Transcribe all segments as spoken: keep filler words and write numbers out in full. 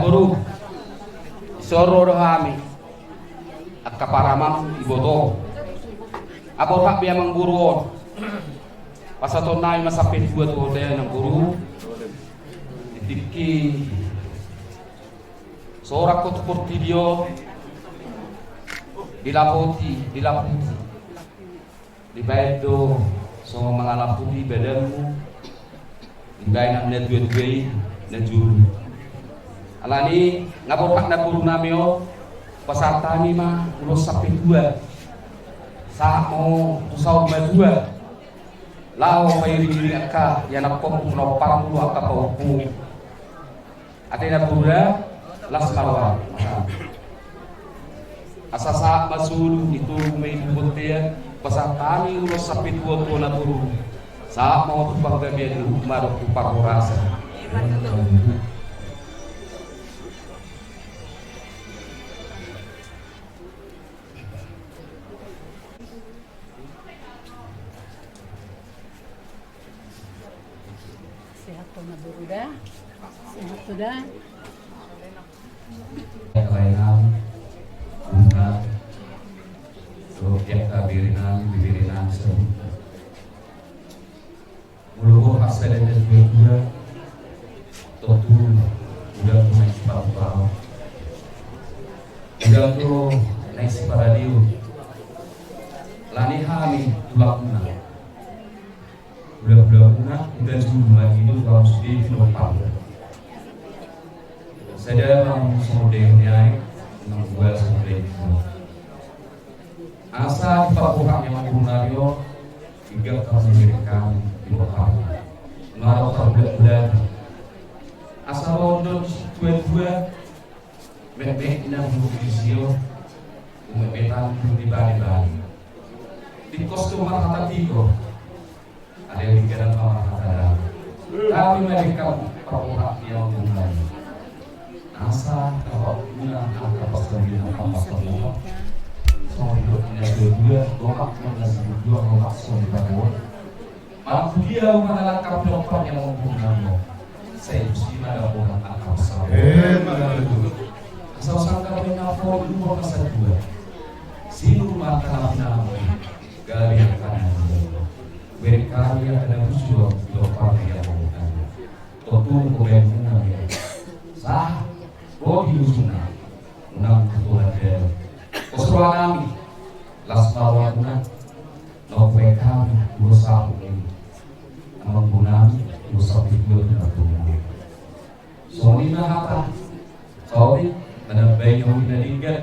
Boru, soro do hami angka paramang iboto. Apo hak be amang boru on. Pasahaton nami ma sampe tua tu hita amang boru. Di tingki so rap ho tu portibi on, dilapoti, dilaputi. Dibaen do songon mangalapoti badanmu, dibaen nang na dua-dua i na jolo. Alani nga borhat na boru nami on, pasahat hami ma ulos sampe tua. Sahat ma tu saur matua. Laho pairing-iring angka ianakhonmu, na parmulu angka pahompu. Ate na boru da, las ma roha. Asa sahat ma solu, itogu ma ibu bontean, pasahat hami ulos sampe tua tu na boru. Sahat ma tu panggabean ni uhum ma dohot tu parhorasan. Sehat tu na boru da. Sehat tu da. Lae nami, boru nami, dohot angka bere nami, bebere nami saluhutna. Molo borhat sada na dua-dua, tontu godang do naeng sipatupaon. Godang do naeng siparaleon. Alani hami tulangmuna. Hula-hulamuna, hula-hula muna, i do tulang sude, hula-hula. Sada ma songon denggan ni aek, nang dua songon denggan ni aek. Asa di paborhat ni amang boru nami on, denggan hamu, denggan hami di paborhat. Nga ro parbulat-bulat. Asa ro do tua-tua, metmet na bulu di sio, metmetan bulu di bale-bale. Tingkos do marhata tigor. Ada yang dikira sama kata. Tapi mereka paborhat ni amang boru nami. Asa tapauna angka pasal ni amang boru nami. Songon didok ni na dua-dua, lomak ma na sadua, lomak songon didok. Mangkudia umana langkap dompang ni amang boru nami. Sai tusi ma na borhat angka pasal. Eh, mana itu? Asa sangkap ni na pol dua masa dua. Sinur mata na pinamu. Gabe angka na dua. Bereng hami angka na busu dohot parhea boru nami. Tontu hubaen muna be. Sahat ro di ujungna. Unang tu Tuhan be. Pos roha nami. Las ma rohamuna. Na hubaen hami ulos sahat ni amang boru nami, ulos sahat ni dua na boru nami. Songon i ma hata saotik, manambai na uli na denggan.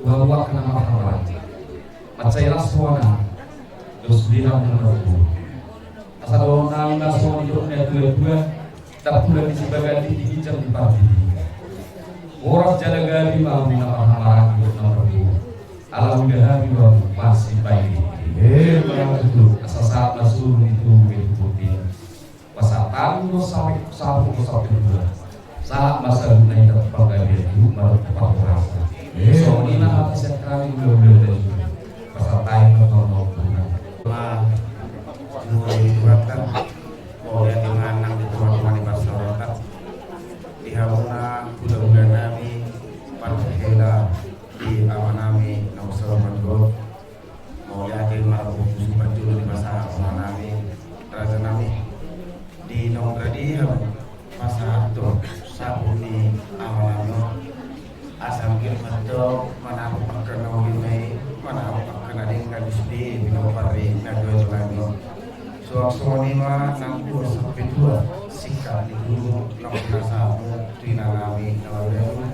Uang-uang na marhahamaranggi. Mansai las rohana. Dos dia na marhahamaranggi. Asa dohonon nami ma songon didok ni na tua-tua. Tampulan ni Sibagan di ginjang ni pardidi. Horas jala gabe ma hamu na marhahamaranggi dohot na marboru. Ala udah hami ma hamu masipairing-iring. Eh, benar itu. Asa sahat ma solu, itogu ma ibu bontean. Pasahat hami ulos sahat, sahat ulos sahat dua. Sahat ma saluhutna, asa panggabean ni uhum ma dohot parhorasan. Songon i ma hata sian hami, hula-hula. Pasahat hami ma tu amang boru nami. Ma, mauliate tu Tuhanta. Mauliate ma nang di tonga-tonga ni parsaoranta. Di hamuna hula-hula nami, parhela di ama nami na saur matua on. Mauliate ma, rap tu si parjolo di pasahat ama nami, raja nami. Di naung rade hamu pasahathon saput ni ama nami on. Asa anggiat ma tong manapuk angka na uli ma i, manapuk angka na denggan di sude pinompar ni na tua-tua nami on. Suang songon i ma nang ulos sahat tu singkat ni guru na pinasahatmu tu ina nami na marulaon.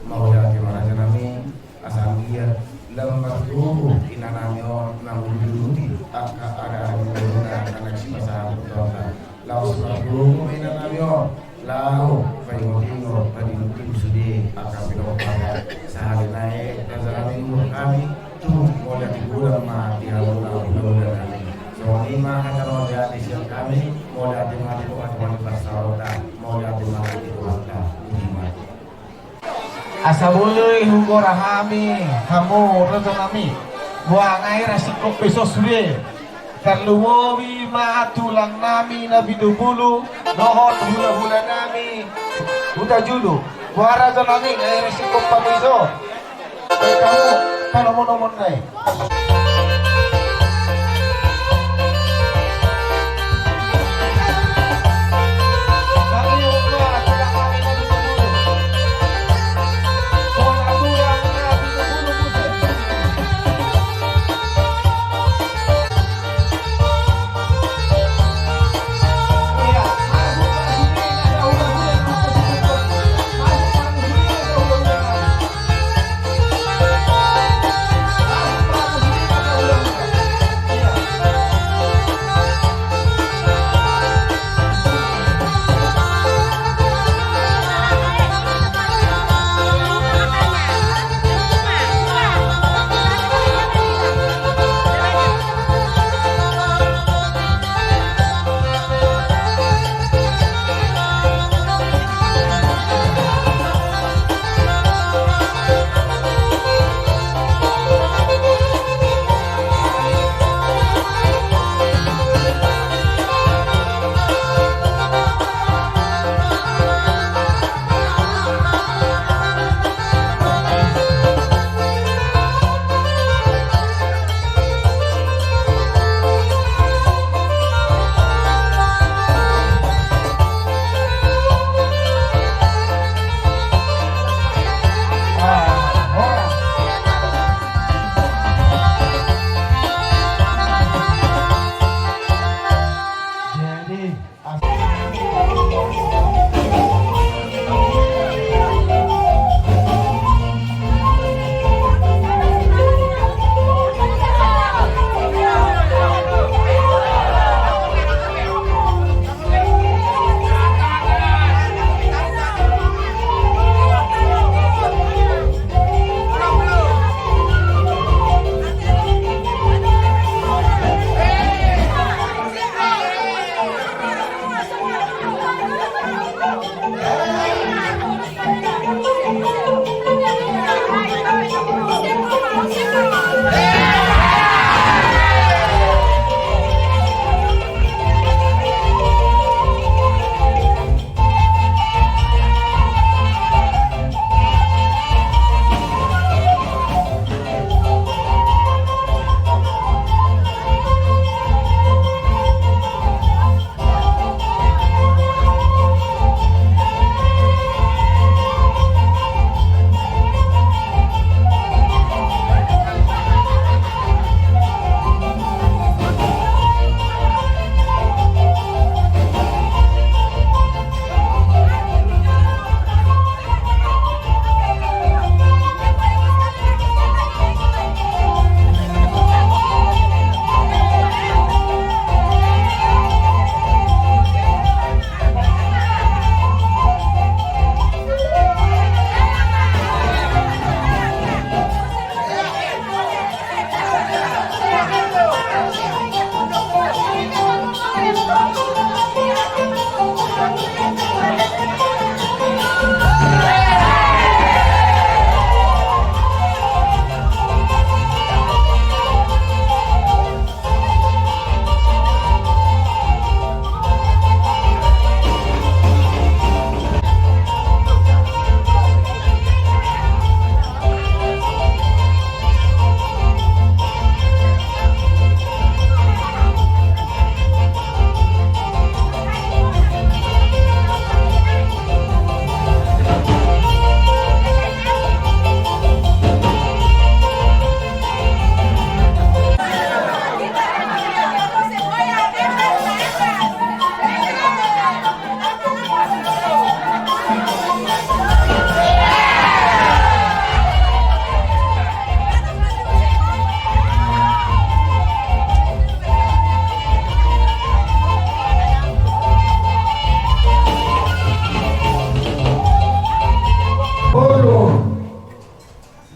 Mauliate ma raja nami. Asa anggiat lam margogo ina nami on na manguruti angka adat ni boruna na naeng sipasahaton tu hita. Laos margogo ma ina nami on laho paingot-ingot, paingot-ingot sude angka pinompar. Sahali nai raja nami, umur hami tung mauliate godang ma di hamuna hula-hula nami. Songon i ma hata mauliate sian hami, mauliate ma di tonga-tonga ni parsaoranta, mauliate ma di Tuhanta. Boti ma. Asa boi hugora hami hamu raja nami. Boha nai ra singkop be so sude. Tarlumobi ma tulang nami na Pidubulu dohot hula-hula nami Hutajulu. Boha raja nami, ngai resiko pamuiso. Kamu panomonomon nai.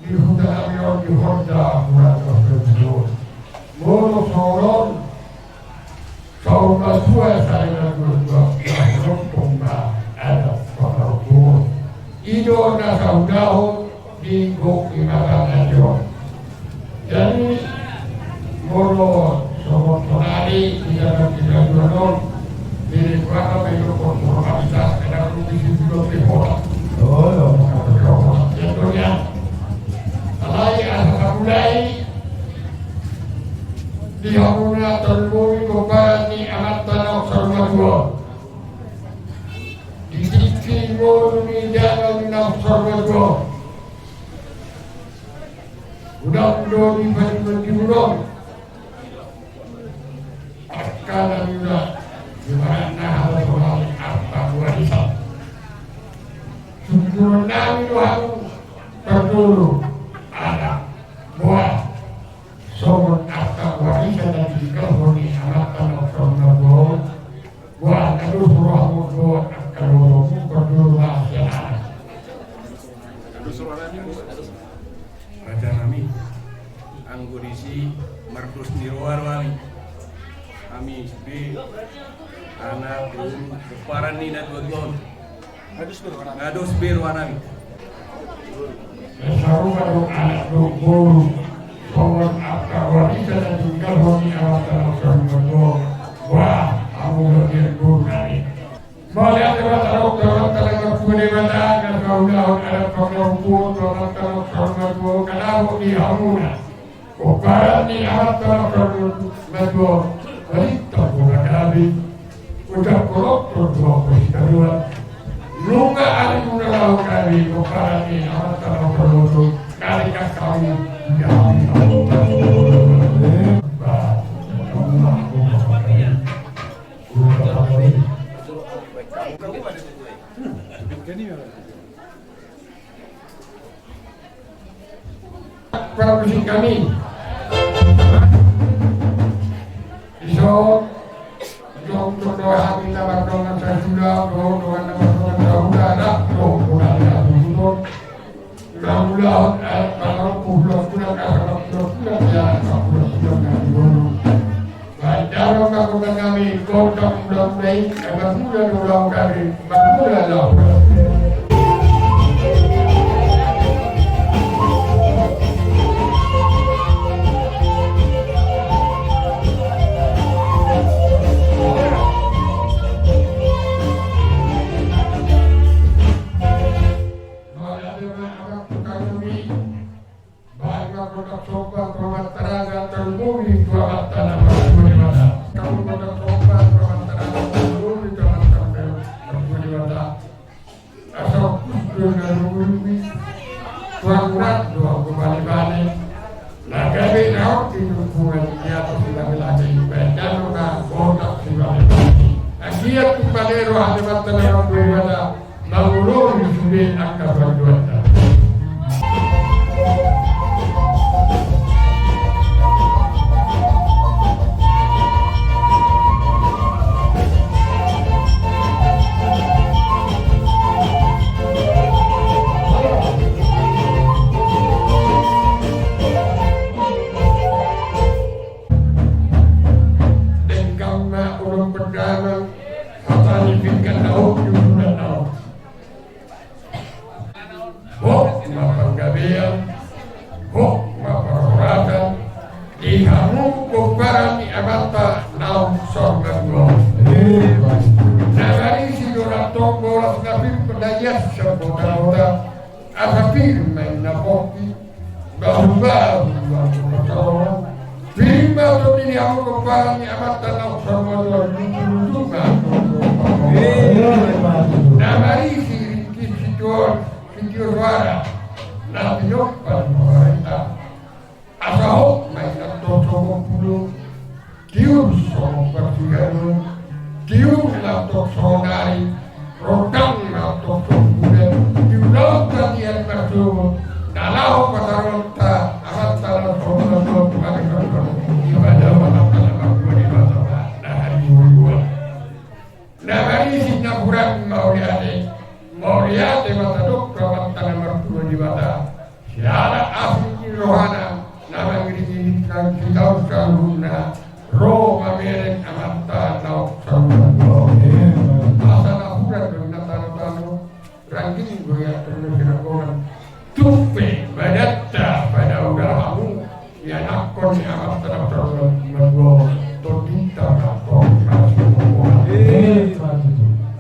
Di huta nami on di Honda, murah terus. Molo songon on, saur matua saringan gurgurang, rompong ma adat patarpur. I do na sahudahon di gok di mata nami on. Jadi, molo songon sonari, di dalam tiga bulan on, di berapa minggu konformitas, kadang di situ di hola. Olo. Ni jaga ni naung sor matua. Unang do di padi mandi unang. Angka na nida di barat na hal soal arta warisan. Sungkunan nami do hamu parjolo anak boa. Songon arta warisan na ditinggalhon ni amanta naung sor matua. Boa, na dos rohamu do angka lolomu parjolo ma sian anak. Raja nami, anggo disi mardos ni roha do hami. Hami be anak boru pomparan ni natuatua on. Na dos be roha nami. Sarupa do anak dohot boru. Songon arta warisan na ditinggalhon ni amanta naung sor matua. Boa, hamu bagian boru nami. Mauliate ma taruhon tu Amanta na martua Debata, na paulahon adat panggabean tu amanta naung sor matua, na dapot di hamuna pomparan ni amanta naung sor matua, balintang bona gabe, ujak kolok tortua positaruan. Nunga ari muna laho gabe pomparan ni amanta naung sor matua, nari kas kami di hamuna. Parmusik nami. Iso, jong jong do hami na mardongan sahula, do dongan na mardongan sahula, dah do dongan na sahula. Naung ulaon adat pangarompu, ulaon bulan, asa ulaon bulan, ya, asa ulaon bulan na di boru. Baen damang ma gondang nami, gondang mula-mula i, asa mula do ulaon nami, mula-mula ulaon. Mauliate ma amang tukang nami. Baen ma gondang somba tu Amanta Raja, tarlumobi tu Amanta na martua Debata. Gondang somba tu Amanta Raja, tarlumobi tu Amanta na martua Debata. Asa hukus do na lumobi, tuan tuan do anggo bane-bane. Na gabe na otik hubungan di atas laki-laki, baen damang ma gondang sibane-bane. Anggiat tumangihon roha ni Amanta na martua Debata. Manguloi sude angka pandohanna. Denggan ma ulos pardamaian, hata ni pinggan na hot di uduran na hot. Hot ma panggabean, hot ma parhorasan di hamu pomparan ni Amanta naung sor matua. Na marisi do antong bolas na pir na ias sambota-bota. Asa pir ma inna pongki, bahu-bahu ma anggo pasarohon. Pir ma tondi ni hamu pomparan ni Amanta naung sor matua, luju-luju ma anggo pasarohon. Na marisi ringkot sitio, sitio soara na pinompa ni pamarenta. Asa hot ma inna antong songon pulo, tiur songon parsigaduon, tiur ma antong songon ari, rondang ma antong songon bulan, di ulaonta di ari marsogot, na laho pasarohonta Amanta na sor matua tu ari marsogot, di padalan Amanta na martua Debata ma na hariboruan. Na marisi na hurang mauliate, mauliate ma tadok tu Amanta na martua Debata. Siala asing ni rohana na mangiring-iring hita saluhutna, ro mamereng Amanta naung sor matua. Asa na hurang do na tano-tano. Rangging do i antong na sinangkonan. Tung pe badanta pada uda hamu, ianakhon ni Amanta na sor matua, tondinta antong masuk.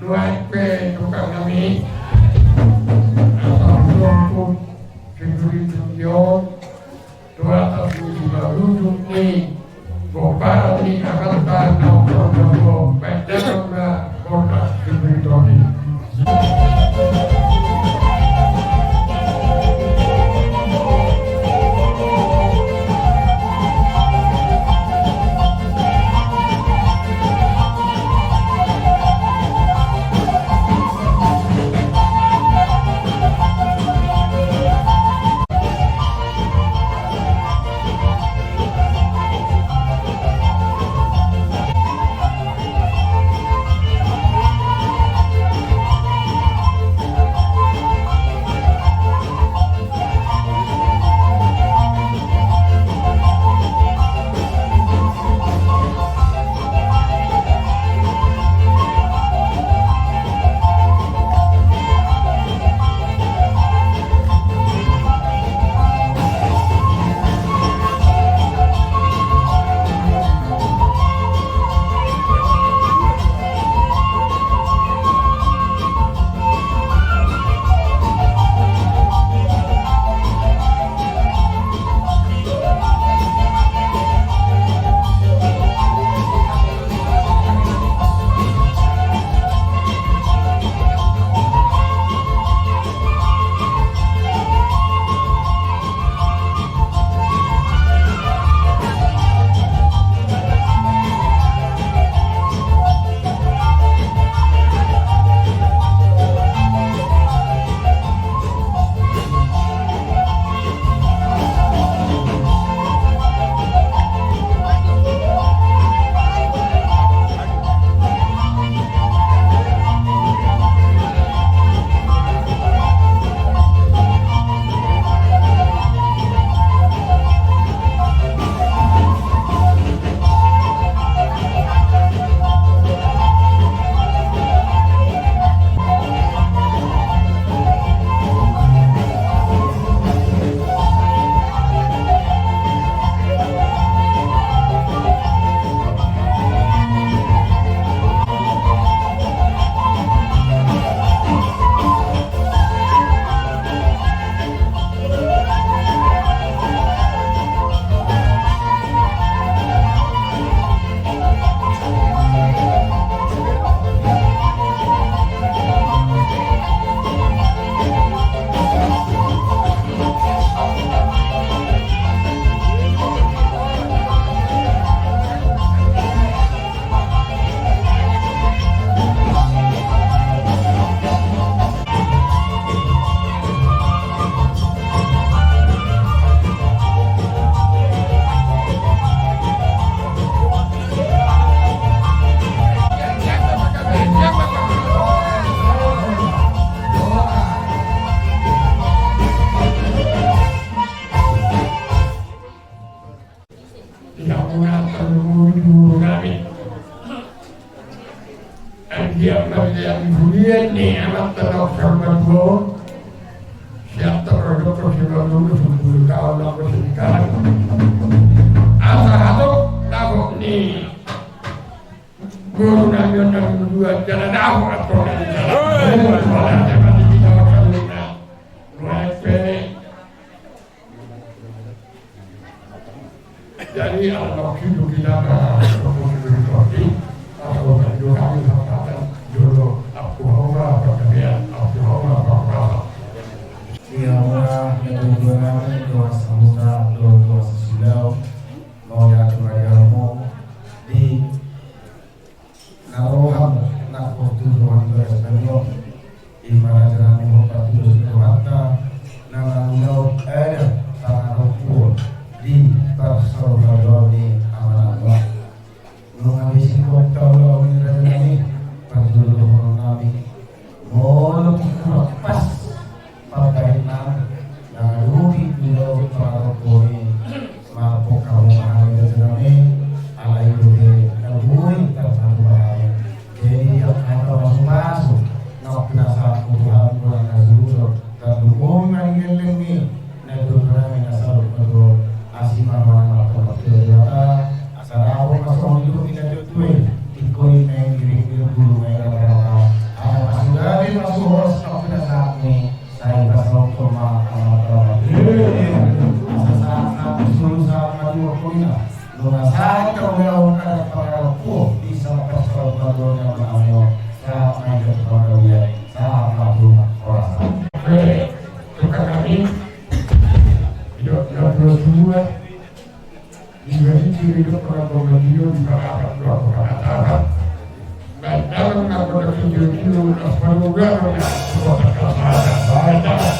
Nuaeng pe tukang nami, asa hudokkon situtu tingki on. Tu atas ni simalunjuk ni pomparan ni Amanta naung sor matua, baen damang ma gondang sibunyi tondi. Siap terhadap persidangan dulu sepuluh tahun lalu singkat. Asa hatop dapot ni guru nami on nami dua jala dapot atau nami jala. Woi. Wala jala di kita makan luna. Mulai pe. Jadi, ala nunga hidup di dalam provinsi Bali, atau bagi kami kesempatan dulu, aku hamba pertanian, aku hamba pertanian. Ia mula, ia tujuan kami, doa sambutan, doa, doa sesilau, mau ya kembali kamu di Na roham na portibi on di bagas nami on, i ma raja nami on patudos ni rohanta, na mangulahon adat pangarompuon di parsaoran ni amanami. Nunga be singkop taulahon i raja nami, parjolo dohonon nami. Molo tung pas. Pambahenanna, na gabe di laut pangarompuon i, marpok hamu ma hami raja nami, alai dope na boi tarpatupa hami. Jadi, angka hata pasupasu na pinasahatmu tu hami, bolang na suhut, tarlumobi ma di gellengmi, na didok nami na saut na do, asi ma rohana martonggo tu Debata, asa dapot ma songon didok ni na tuatua i, ingkon i na iring-iring, bulu na irara-rara, asa pasugabe pasuhoras na pinasahatmu i. Sai pasaut ma amanta. Asa sahat-sahat solu sahat ma tu horbo ina. Nunga sahat hamu laho adat pangarompuon di sahat parsaoran ni amanami on. Sahat ma i tu panggabean. Sahat ma tu horas. Oke, tukang kami. Iyo, iyo, dua, dua. Di balik diri do pernah pembantu di balik apa dua pernah tahan. Baik dalam nak pada video itu nas paduga pernah kota kelas ada. Baik dalam.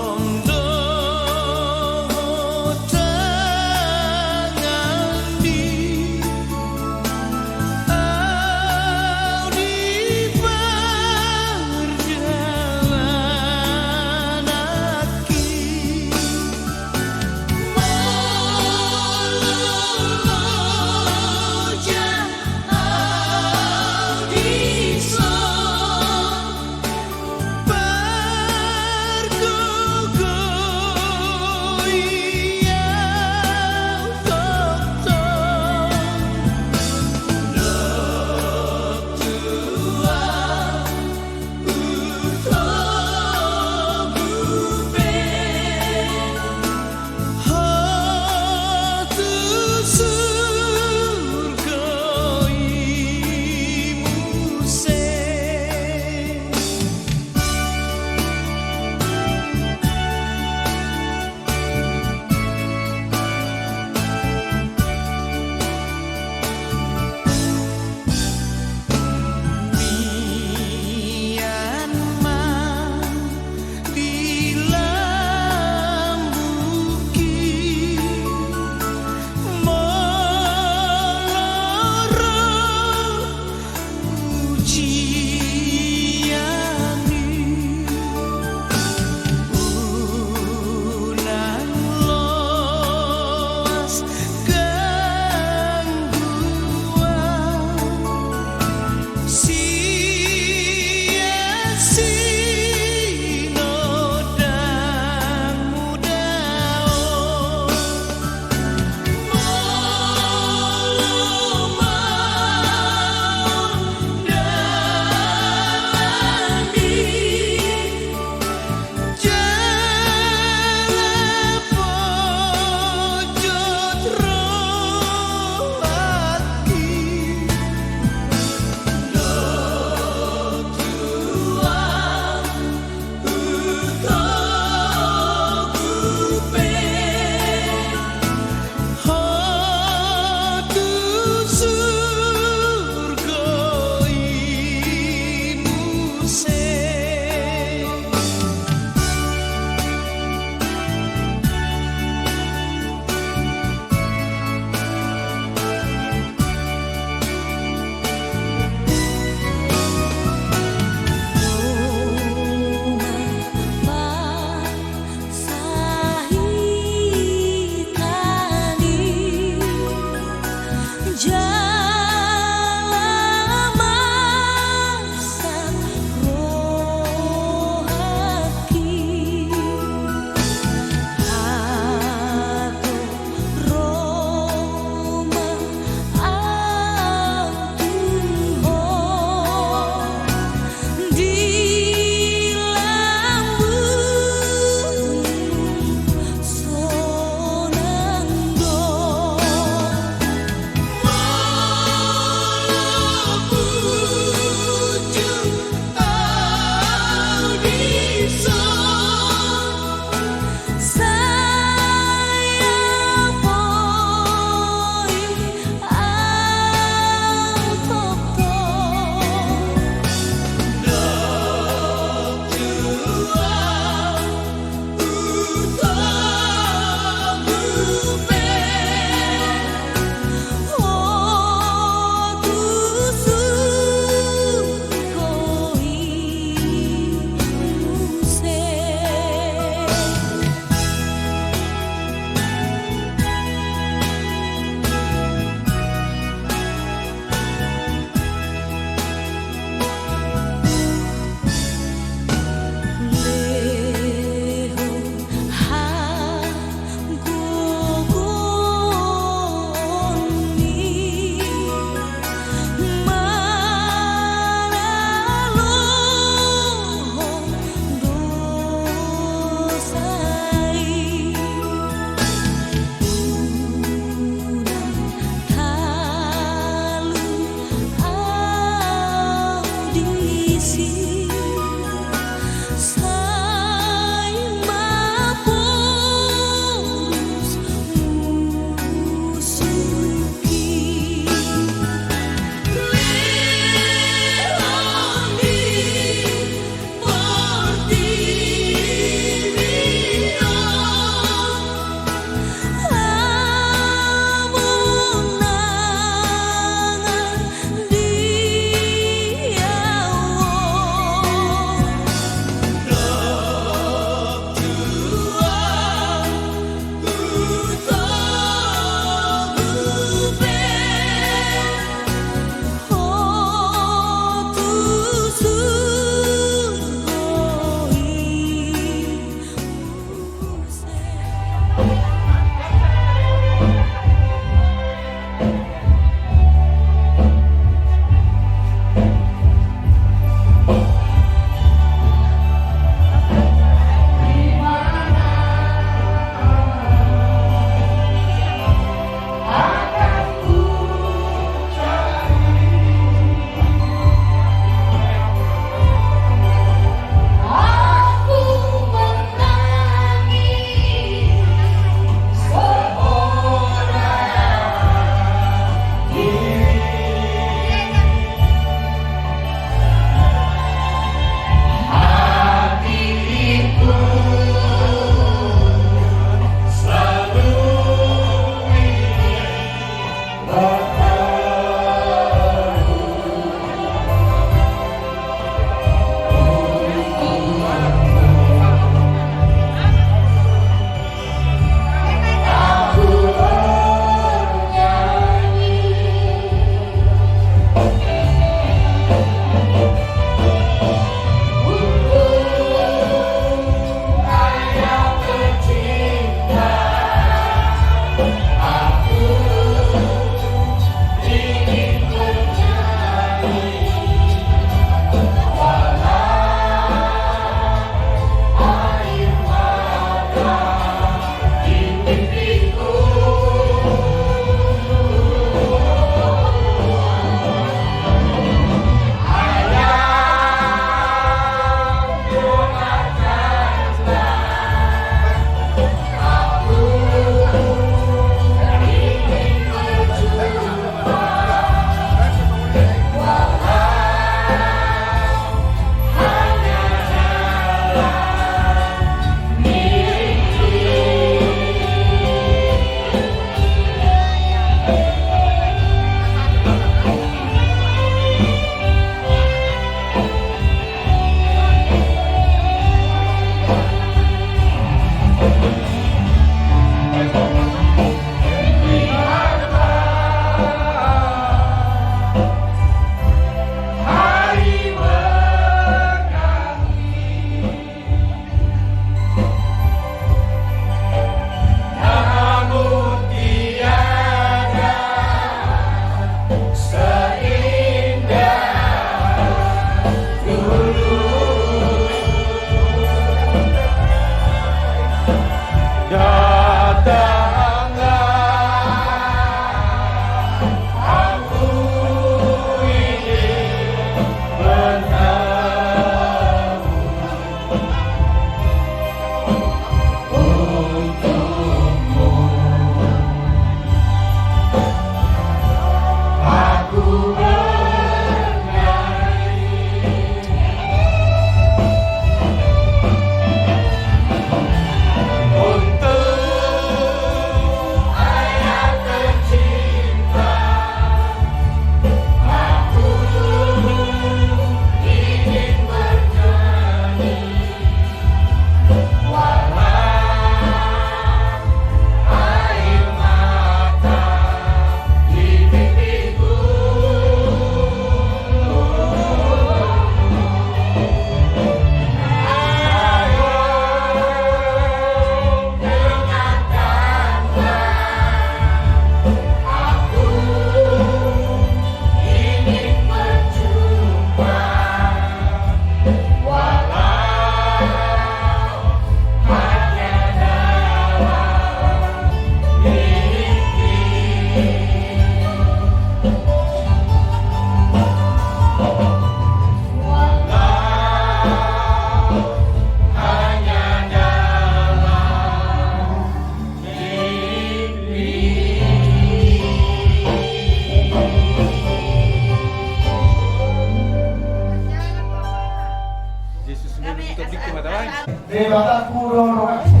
Debatangku do donganku.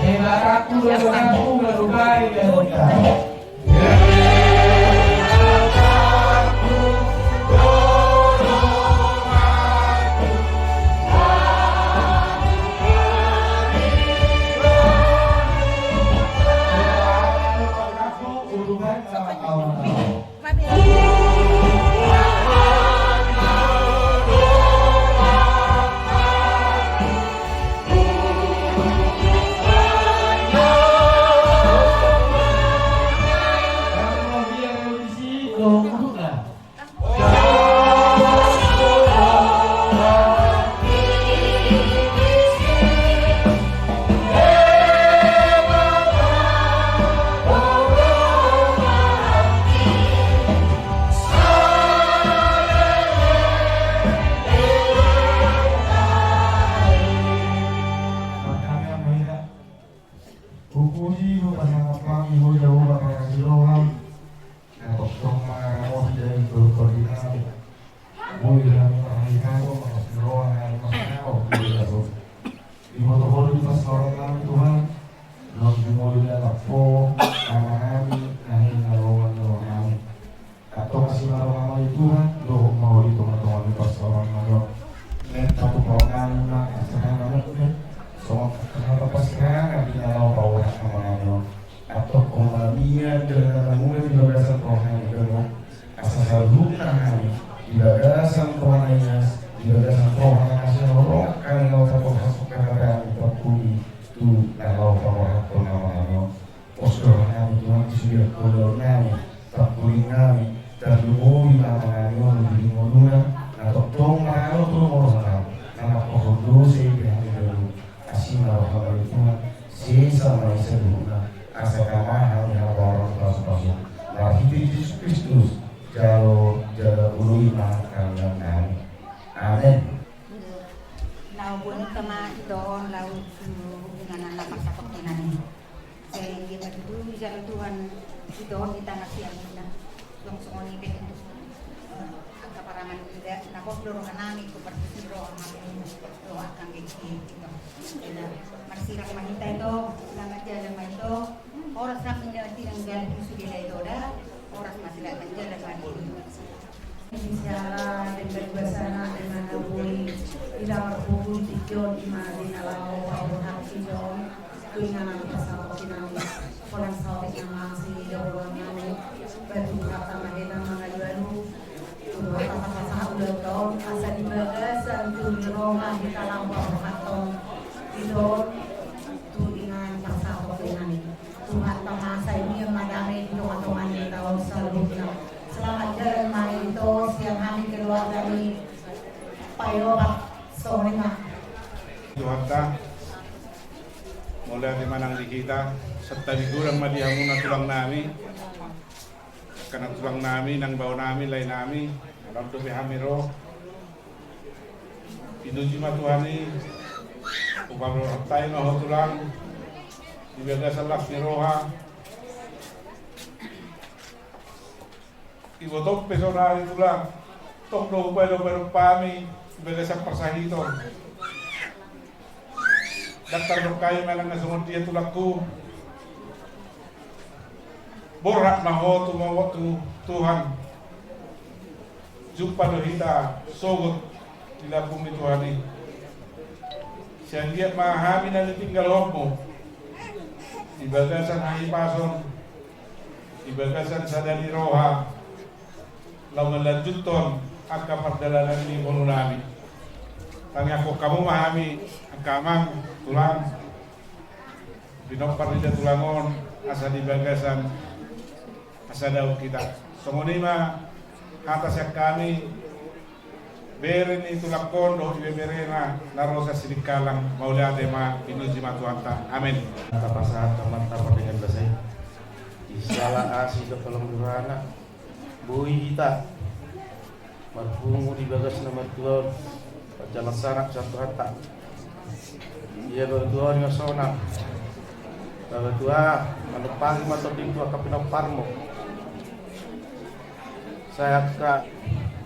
Debatangku do donganku, ganupai ganupa. Hupuji, hupasangap hami Ho Jahowa parasi roha, na tongtong mangaramoti dohot pardenggan. Boi hami marhite-hite mangaramoti roha, hami marhite-hite dohot. Diboto Ho do di parsaoran nami Tuhan, naung jumolo di anak Ho, Amanami, na hinaloan ni roha nami. Antong asi ma roha nami Tuhan, dohot ma Ho di tonga-tonga ni parsaoran nami on. Naeng patupaon nami ma, asa na mungkin, songon angka na tapasirangan di na laho paborhat Amanami on. Antong Ho ma na mian, denggan na mangula di bagasan roha nami Tuhan. Asa saluhutna hami, di bagasan roha na ias, di bagasan roha na masihol, hami laho paborhat, hami parpudi tu na laho paborhat Amanami on. Pos do roha nami Tuhan, di sude angka ulaon nami, pangkuling nami, tarlumobi ma Amanami on, di ngoluna, na tongtong mangaramoti roha nami, na mangkorhon dosa i pe hami gabe. Asi ma roha nami Tuhan, sesa ma i saluhutna, asa tama hami habaoran pasu-pasu. Marhite Jesus Kristus, jalo, jalo ulu i ma hami. Amen. Na boan ta ma ito on laho tu inganan na parsatongkinan i. Sai dia ma tutu dijalo Tuhan ito on di tangkas ni amuna. Songon i pe tu, eh, angka parangan ida, na pos do roha nami, tu parpudi roha nami, tu angka anggi ito. Jadi, marsirang ma hita ito, selamat jalan ma ito. Horas ma hita tinanggal sude da ito da. Horas ma selamat jalan ma ito. Di siala denggan basana denggan na boi ida marpungu di tingki on, i ma di na laho paborhat ito on tu inganan parsatongkinan i. Holan saotik na mangsi ida boan nami, batu hata mahena mangalualu. Tu hata pasahat ulaon on, asa di bagasan tu ni roha hita laho paborhathon ito on tu inganan parsatongkinan i. Tuhanta ma sai mian ma dame di tonga-tonga ni hita on saluhutna. Selamat jalan ma ito sian hami keluarga ni Payoba. Songon i ma. Tuhanta, mauliate ma nang di hita, santabi godang ma di hamuna tulang nami. Angka na tulang nami, nang bao nami, lae nami, laos dope hami ro. Pinuji ma Tuhan i, hupaborhat hami ma ho tulang, di bagasan las ni roha. Ibotom pe sonari tulang, tong do hupaedo-paedo hami, di bagasan parsahiton. Ndang tardok hami manang na songon dia tulangku. Borhat ma ho tu, tu Tuhan. Jumpa do hita sogot di lambung ni Tuhan i. Sai anggiat ma hami na nitinggalhonmu di bagasan hahipason, di bagasan sada ni roha, laho manlanjuthon angka pardalanan ni ngolu nami. Tangiangkon hamu ma hami angka amang, tulang, pinompar ni da tulang on, asa di bagasan, asa dao hita. Songon i ma hata sian hami, bere ni tulangkon dohot ibeberena na ro sian Sidikalang. Mauliate ma, pinuji ma Tuhanta. Amen. Tapasahat ma hata pardenggan basa i. Di siala asi dohot holong ni rohana, boi hita marpungu di bagas na martua on, manjalansanak sian Tuhanta. Ia Bapa Tua, on ma sonang. Bapa Tua, manumpangi ma tonding tu angka pinomparmu. Sai angka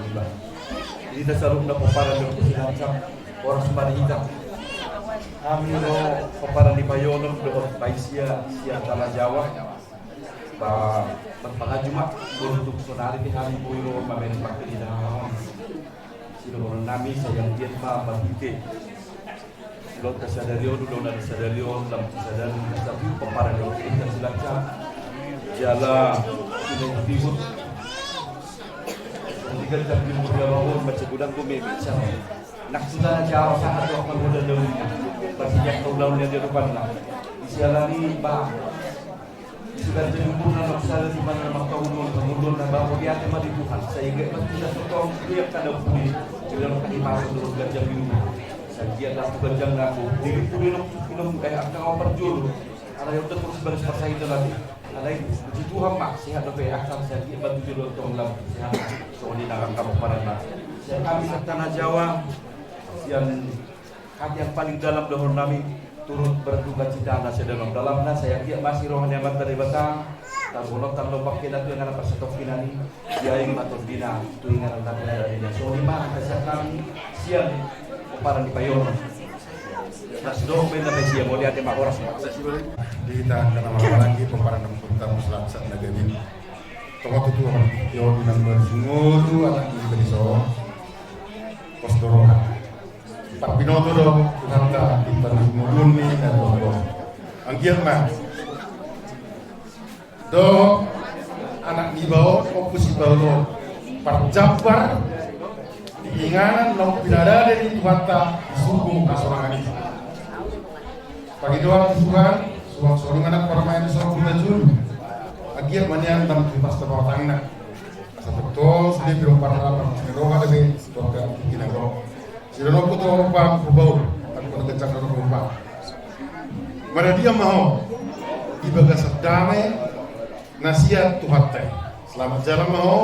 Alhamdulillah. Di hita saluhutna pomparan ni Ompu Silancak, horas ma di hita. Hami do pomparan ni Payonom dohot Paisia sian Tanah Jawa. Ba, marpangaji ma, molo tung sonari pe hami boi ro mamereng pangkilinangan on. Sidohonon nami, sai anggiat ma marhite ulaonta sadari on, ulaonna sadari on, lam sadari on, tapi pomparan ni Ompu Silancak jala Silahisibul. Jadi kan tapi mulia bangun, baca gudang gumi, biasa. Nang tu Tanah Jawa sahat tu akal muda daunnya. Pasti dia kau daunnya dia depanna. Disialani, bah. Sudah jadi umur na nang sada di mana nama kau dulu, kau dulu na baru dia tema di Tuhan. Sehingga itu tidak setong dia kada pulih. Tidak akan dimasuk dulu gajah biru. Sadia dah tu gajah ngaku. Diri pulih nok, nok, eh, angka kau perjulu. Ada yang terus baris persahitan lagi. Alai, puji Tuhan ma, sehat dope, angka sadia batu jolo tong lam, sehat. Songon i nang angka pomparan ma. Sian hami sian Tanah Jawa, sian hati yang paling dalam dohonon nami, turut berduka cita na sedalam-dalamna, sai anggiat ma asi roha ni Amanta Debata, tabonotan lompak kena tu yang ada pasatokkinan i, diaing ma tondina, tu inganan tapi ada dina. Songon i ma, angka sian hami, sian pomparan ni Payonom. Mas do, main apa sih, mau lihat tema horas, Mas? Di tangan kena malam lagi, pomparan ni Ompu Silancak na gabe. Tongah tu Tuhan, yo, di nang baru singolu, anak ini dari Solo. Pos do roha. Tapi no tu do, Tuhanta, di tangan singolu ni, dan Solo. Anggiat ma. Dohot anak niba on, Ompu Sibaul on, parjambar di inganan naung pinadade ni Tuhanta di suku hasonangan i. Pangidoan tu Tuhan, suang songon anak parmaen di suku na julu. Anggiat ma nian dam tu pasta pamatangna. Asa tongtong sude pinomparna, parjambar roha dope, suang kan kikina roha. Sidohononku tu ho, Ompu Baul, tapi pada kencang dulu, Ompu. Maradian ma ho di bagasan dame na sian Tuhanta i. Selamat jalan ma ho.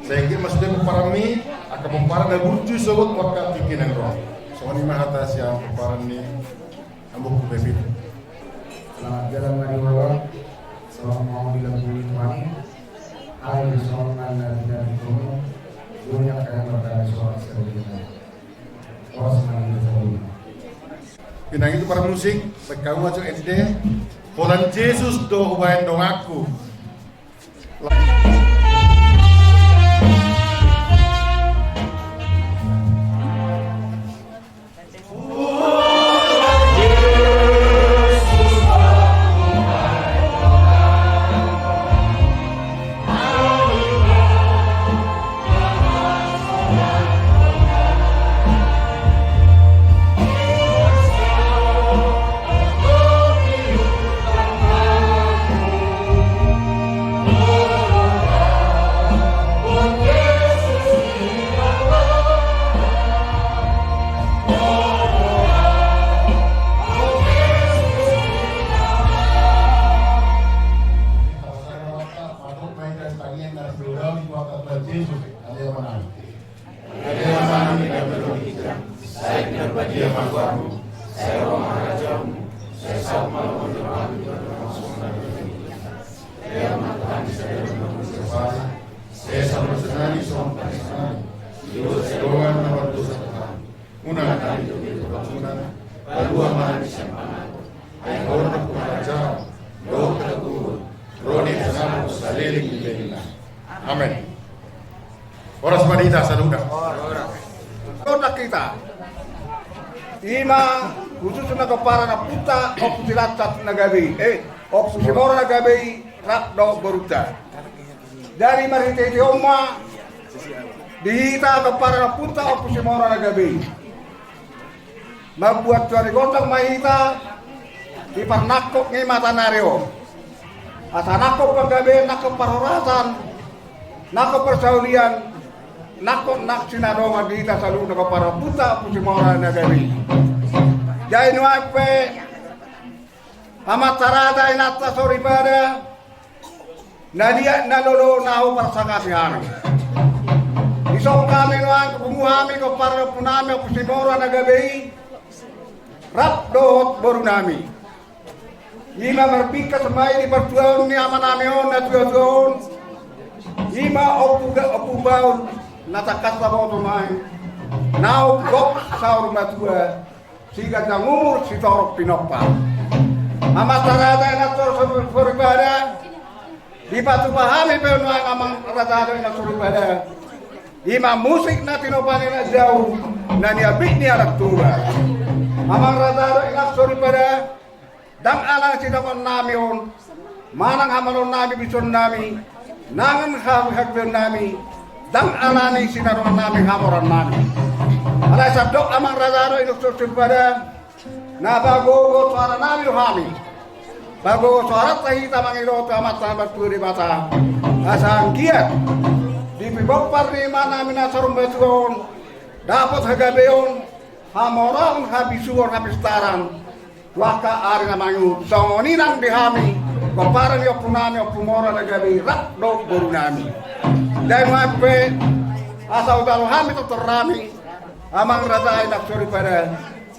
Sai anggiat ma sude pomparanmi, angka pomparan na burju sogot tu angka tingki na ro. Songon i ma hata sian pomparan ni amangboru Pepin. Selamat jalan ma di ho. Selamat ma ho di lambung ni Tuhan i. Hai, songon na di dalam kamu. Dunia kaya bertanya soal sekali. Pinangido parmusik, baen hamu ma jo ende. Holan Jesus do hubaen donganku. Madok ma hita sian tangiang na ro di Tuhan Jesus, ale Ama nami. Ale Ama nami na di surga, sai pinarbadia ma goarmu, sai ro ma harajaonmu, sai saut ma lomo ni roham di banua on songon na di surga. Ale Ama, Tuhan ni sadari on dohot na songon i, sesa ma dosanami songon panesanami ni dongan na mardosa tu hami. Unang hami togihon tu pangunjunan, Amen. Horas ma di hita saluhutna. Horas. Hita, ima khususna pomparan ni ompunta Ompu Silansak na gabe i, eh, Ompu Simora na gabe i, rap dohot borunta. Jadi marhitehite on ma di hita pomparan ni ompunta Ompu Simora na gabe i. Mambuat tuari gondang ma hita di parnangkok ni mata ni ari on. Asa nangkok panggabean, nangkok parhorasan, nangkok parsaulian, nangkok na sinadongan di hita saluhutna pomparan ni ompunta Ompu Simora na gabe i. Jadi nuaeng pe amanta raja, inanta soripada, na liat na lolo na huparsangapi hami. Dison hami nuaeng pungu hami, pomparan ni ompunami Ompu Simora na gabe i, rap dohot borunami. Ima marbingkas ma i di partuaon ni amanami on na tuatua on. Ima Ompu Ga-, Ompu Baul, na tangkas taboto ma i, naung gok saur matua, siganjang umur sitorop pinompar. Amanta raja, inanta soripada, dipatupa hami pe nuaeng amang raja dohot inanta soripada, ima musik na tinopa ni na jau, na niambit ni anak tua. Amang raja dohot inanta soripada, ndang alani sidongannami on manang hamaloonnami, bisonnami, nang ha-, hagueonnami, ndang alani sinadongannami, hamoraonnami. Alai sandok amang raja dohot inanta soripada, na pagogo soaranami do hami. Pagogo soaranta hita mangido tu Amanta na martua Debata, asa anggiat di pinomparnami na saur matua on dapot hagabeon, hamoraon, habisuhon, hapistaran tu angka ari na mangihut. Songon i nang di hami pomparan ni ompunami Ompu Simora na gabe i rap dohot borunami. Jadi nuaeng pe asa hujalo hami tortornami, amang raja, inanta soripada,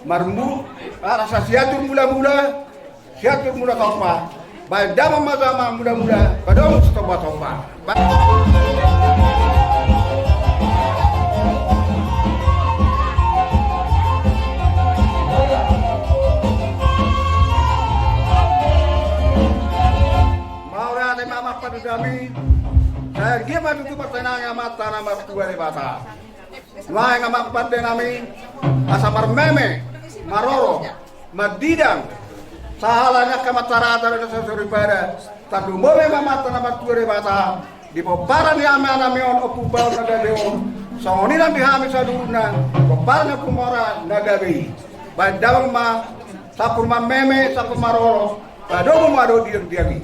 marmu-, asa Sianjur Mulamula, Sianjur Mulatompa, baen damang ma damang mulamula, padomu sitombatomba. Ba- Mauliate ma amang pandenami, sai anggiat ma tutu martangiang amanta na martua Debata. Nuaeng amang pandenami, asa marmeme, maroro, mandidang, sahala ni angka amanta raja dohot inanta soripada, tarlumobi ma amanta na martua Debata di pomparan ni amanami on Ompu Baul na gabe on, songon i nang di hami saluhutna pomparan ni Ompu Simora na gabe i. Baen damang ma, sampur marmeme, sampur maroro, padomu ma do didang-didang i.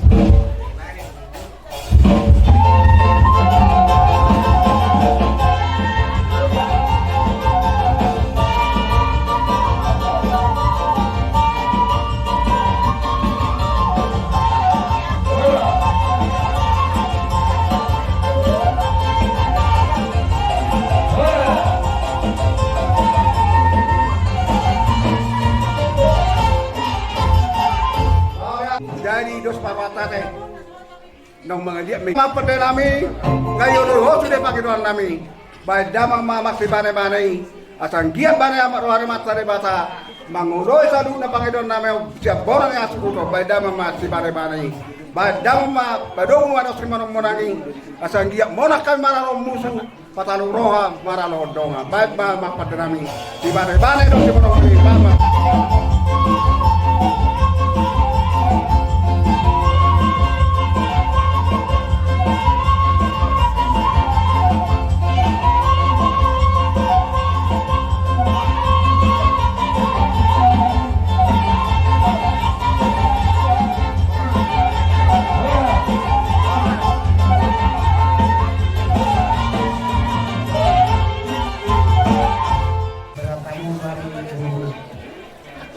Jadi dos ma pata te. Naung mangaliat ma i. Amang pandenami, nunga dioloi ho sude pangidoannami. Baen damang ma, ma sibane-bane i, asa anggiat bane ma roha ni Amanta Debata mangodosi saluhutna pangidoannami on sian bona ni hasuhuton. Baen damang ma sibane-bane i. Baen damang ma, padomu ma do simonang-monang i, asa anggiat monang hami maralo musu, pataluk roha maralo dongan. Baen ma amang pandenami, sibane-bane do simonang-monang i, baen ma.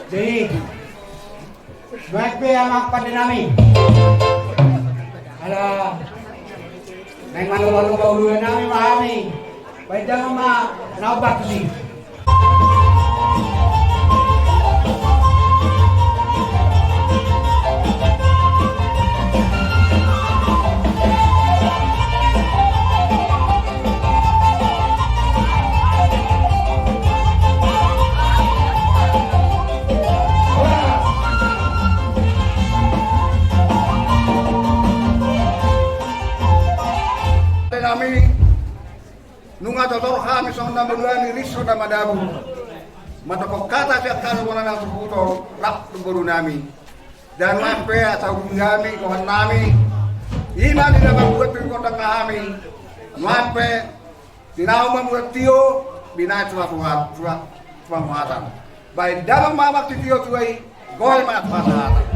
Jadi, baik be amang pandenami. Ala naeng manoloi uluannami ma hami. Baen damang ma na umbahen tusi. Hami nunga tortor hami songon na mula ni rinso na madabu. Mandok hata sian hami bona na suhuto rap tu boru nami. Dan nuaeng pe asa hubungi hami gohan nami. Ima di na mambuat pingkon dangka hami. Nuaeng pe di na mambuat tio binahen tu pasahat. Baen damang ma maksi tio tuai. Gohe ma tu pasahat.